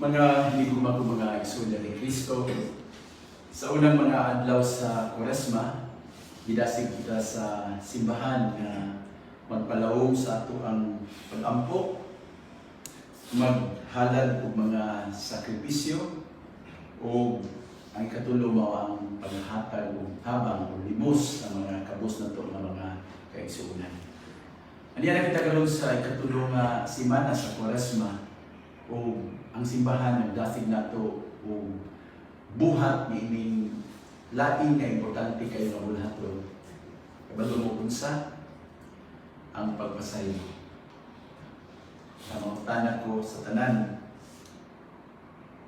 Mga hinigugma ko mga igsoon ni Kristo, sa unang mga adlaw sa Kuresma, gidasig kita sa simbahan nga magpalawom sa ato ang pag-ampo, maghalad og mga sakripisyo, o ang ikatulo mao ang paghatag og tabang o limos sa mga kabus nato nga mga kaigsuonan. Aniya na kita karon sa ikatulo nga simana sa Kuresma, o ang simbahan nagdasig nato og buhat niining lain nga importante kayo nga buluhaton. Kabalo mo unsa? Ang pagpasaylo. Pangutana ko sa tanan,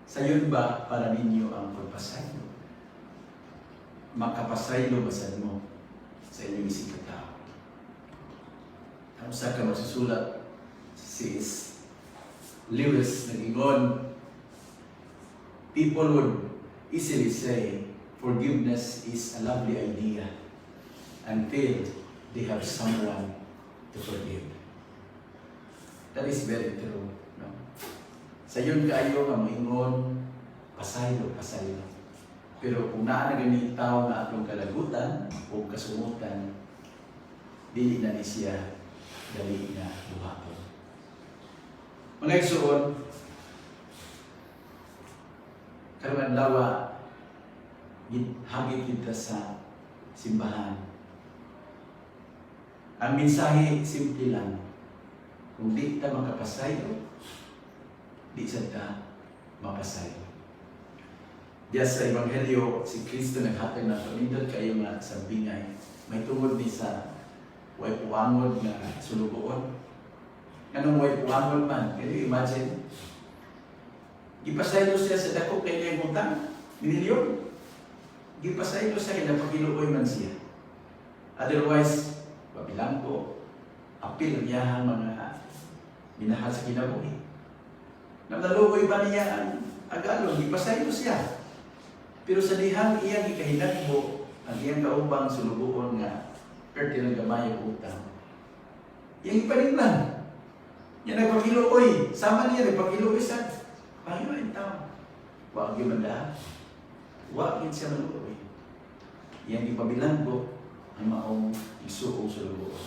sayon ba para ninyo ang pagpasaylo? Makapasaylo ba sad mo sa inyong isig katao? Ang usa ka magsusulat, si Lewis, nag-ingon, "People would easily say forgiveness is a lovely idea until they have someone to forgive." That is very true. No? Sayon kaayo nga moingon, "Pasaylo, pasaylo." Pero kung naa na gani tao nga atong kalagutan o kasumutan, dili na ni siya dali nga buhaton. Mga igsoon, karong adlaw hagit kita sa simbahan. Ang mensahe, simple lang. Kung di ta makapasaylo, di sad ta mapasaylo. Diya sa Ebanghelyo, si Kristo naghatag nato nindot kayo nga sambingay. May tungod ni sa way puangod nga sulugoon. Nganong way puangod man? Can you imagine? Gipasaylo siya sa dako kay niyang utang, milyon. Gipasaylo siya kay napakiluoy man siya. Otherwise, mabilangko, apil niya ang mga minahal sa kinabuhi. Nanaluoy ba niya ang agalon, gipasaylo siya. Pero sa dihang iyang gikahinagbo, ang iyang kaubang sulugoon nga perti lang gamay ang utang, iyang ipaninglan. Niya nagpakiluoy, sama niya nagpakiluoy sa Panginoon ang tao. Wa gyud man da. Wa gyud siya maluoy. Iyang gipabilanggo ang maong igsuong sulugoon.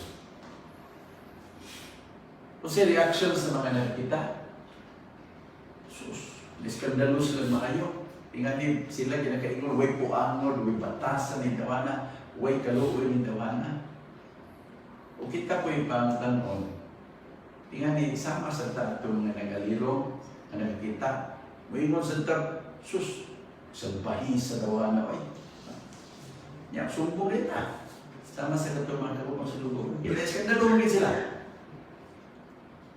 Unsay reaction sa mga nakita? Sus, iskandalo sila maayo. Tingani sila ginakaingon, way puangod, way batasan ni tawana, way kaluoy ni tawana. O kita ko yung pangtanon, tingani sama sa tato nga nagaliro, nga nakikita, moingon sa ta, "Sus, salbahi sa tawana, oy." Nya, sumbong rin na. Sama sa katong mga kaubang sulugoon. Iskandalo sila.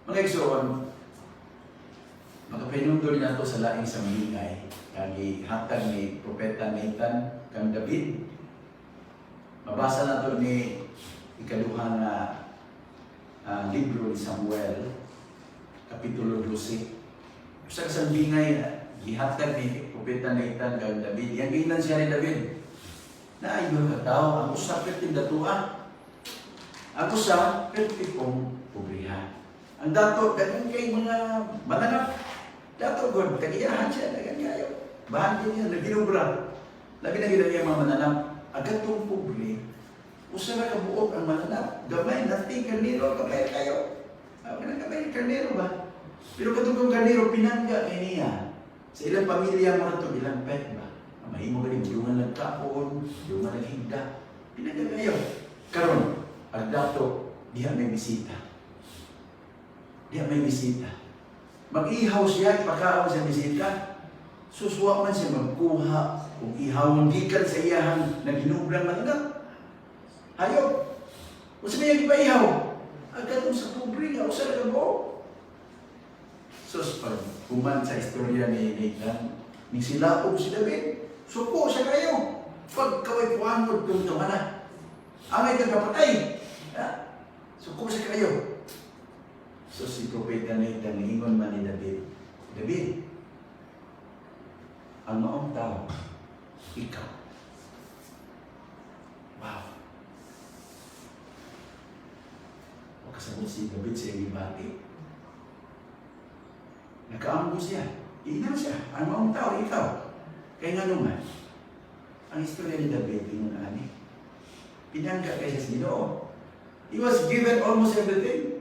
Mga igsoon, makapahinumdom nato sa laing sambingay nga gihatag ni Propeta Nathan kang David. Mabasa nato ni ikaduha nga libro ni Samuel, Kapitulo 12. Usa ka sambingay gihatag ni Propeta Nathan kang David. Yang giingnan siya ni David, "Naay duha ka tawo, ang usa perting datua, ang usa perti pong pobriha. Ang dato, daghan kay mga mananap. Dato god, tagiyahan siya, daghan kayo. Bahan din niya, naginubra. Labi na gid ang mga mananap. Ang katong pobre, usa ra ka buok ang mananap. Gamay, nating karnero, gamay kayo. Ah, kanang gamay karnero ba? Pero katong karnero, pinangga kay niya. Sa ilang pamilya mo na to, ilang pet ba? Mahimo gani, dungan nagkaon, dungan naghigda. Pinangga kayo. Karon, ang dato, diha may bisita. Diha may bisita. Mag-ihaw siya, ipakaon sa bisita. Suswa man siya magkuha kung ihaw gikan sa iyahang naginubrang mananap. Hayop. Unsa may ipaihaw? Ang katong sa pobre nga usa ra ka buok." Sus, pag human sa istorya ni Nathan, ni silaog si David, suko siya kayo. "Pagkaway puangod kung na. Angay kang kapatay." Ha? Suko siya kayo. So si Propeta Nathan, niingon man ni David, "David, ang maong tao, ikaw." Wow. O kasabot si David sa iyang gibati. Nakaamgo siya. Ina siya, ang maong tao, ikaw. Kay nga naman, ang istorya ni David, ingon ani. Pinangga kay siya sa Ginoo. He was given almost everything.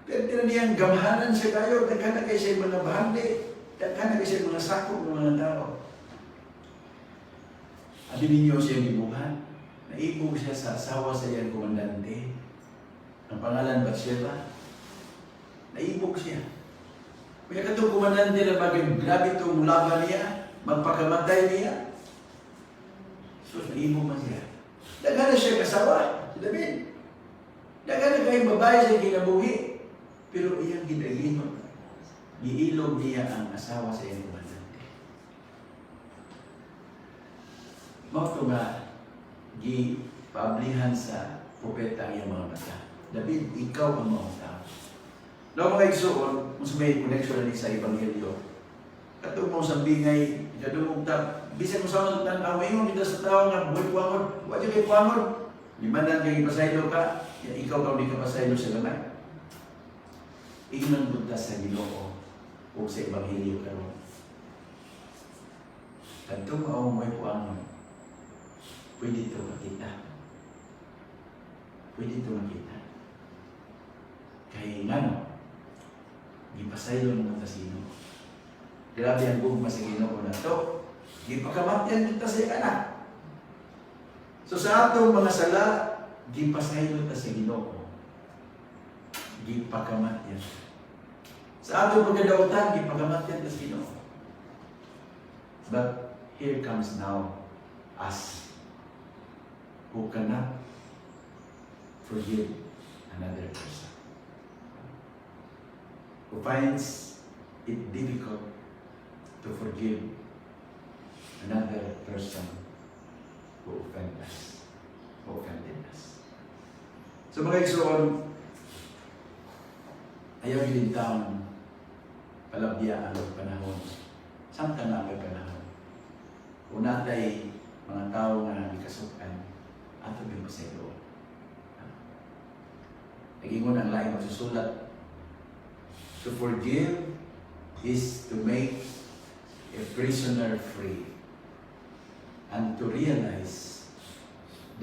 Pero tira niyang gamhanan siya kayo, daghan na kay siya mga bahandi, daghan na kay siya mga sakop ng mga tao. Abi ninyo siya gibuhat. Naibog siya sa asawa sa iyang komandante. Ang pangalan, Bathsheba. Naibog siya. Kaya katong komandante na bagay, grabe itong laban niya, magpakamatay niya. So, naibog man siya. Daghan na siya kasawa, si David. Daghan na kayong babae sa kinabuhi. Pero iyang gidaginot. Giilog niya ang asawa sa iyang komandante. Mao to nga gipaablihan sa propeta ang iyang mga mata. "David, ikaw ang maong tao." No, mga igsuon, kung sa may connection na ni sa Ebanghelyo, katong mo sa bingay, ikadungog ta, bisan mo sa mga tan-aw, ingon kita sa tao nga buhay puangon, wa jud kay puangon. Limanan kay ipasaylo ka, ya ikaw ka di ka pasaylo sa gamay. Ingnon pud ta sa Ginoo o sa Ebanghelyo karon. Kadtong maong may puangon, pwede ito makita. Pwede ito makita. Kay ngano, gipasaylo naman ta sa Ginoo. Grabe ang gugma sa Ginoo na to. Gipakamatyan kita sa iyang anak. So sa atong mga sala, gipasaylo ta sa Ginoo. Gipakamatyan. Sa atong pagkadautan, gipakamatyan ta sa Ginoo. But here comes now us who cannot forgive another person, who finds it difficult to forgive another person who offend us, who offended us. So mga igsoon, ayaw gid taon palabya ang panahon. Samtang na may panahon. Kung natay mga tao nga gikasuk-an, ato gyud pasayloon. Nagingon ang laing magsusulat, "To forgive is to make a prisoner free and to realize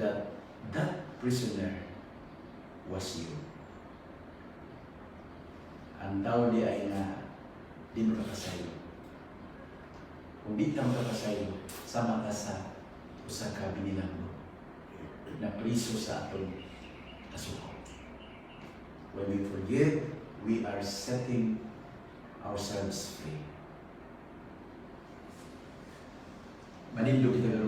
that that prisoner was you." Ang tao di ay nga di makapasaylo. Kung di ka makapasaylo, sama ka sa usa ka binilanggo na priso sa atong kasuko. When we forgive, we are setting ourselves free. Manindog kita karon.